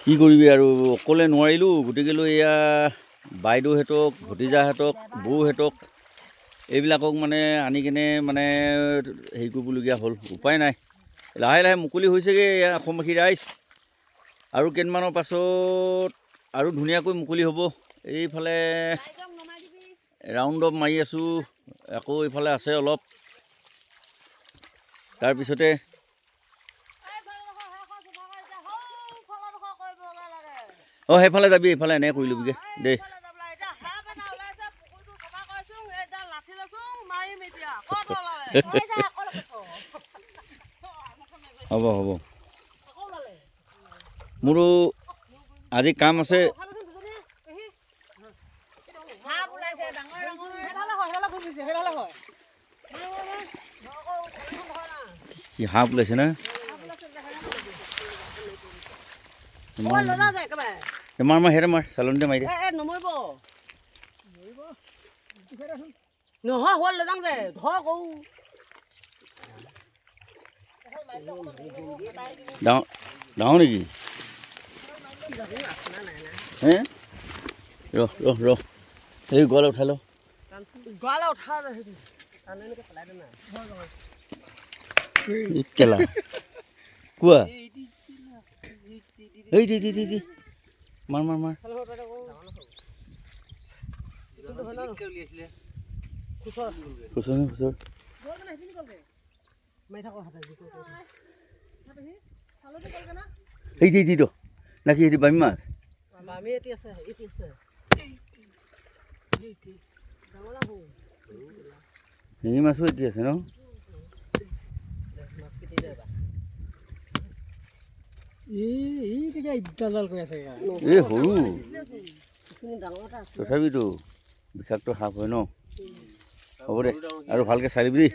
কি কৰিবি আৰু, অকলে নোৱাৰিলোঁ। গতিকেলৈ এয়া বাইদেউহঁতক, ভতিজাহঁতক, বৌহঁতক এইবিলাকক মানে আনি কিনে মানে হেৰি কৰিবলগীয়া হ'ল, উপায় নাই। লাহে লাহে মুকলি হৈছেগৈ এয়া অসমবাসী ৰাইজ। আৰু কেইদিনমানৰ পাছত আৰু ধুনীয়াকৈ মুকলি হ'ব। এইফালে ৰাউণ্ড আপ মাৰি আছোঁ, আকৌ এইফালে আছে অলপ। তাৰপিছতে অঁ, সেইফালে যাবি, এইফালে এনেকৈ কৰি ল'বিগৈ দেই। হ'ব হ'ব, মোৰো আজি কাম আছে। কি সাপ ওলাইছে না? মাৰ মাৰ, সেৰে মাৰ, চালনীতে মাৰি দে। ডাঙৰ ডাঙৰ নেকি? হে, ৰহ ৰহ ৰহ, এই গঁৰাল উঠাই ল। কেলা কোৱা, এই দি দি দি দি, মাৰ মাৰ মাৰ। খুচৰ খুচৰ। এই দি দি নাকি সেইটো বামী মাছ? শিঙি মাছো এটি আছে ন? এই সৰু, তথাপিতো বিষাক্ত সাপ হয় ন? হ'ব দে, আৰু ভালকৈ চাই দিবি দেই।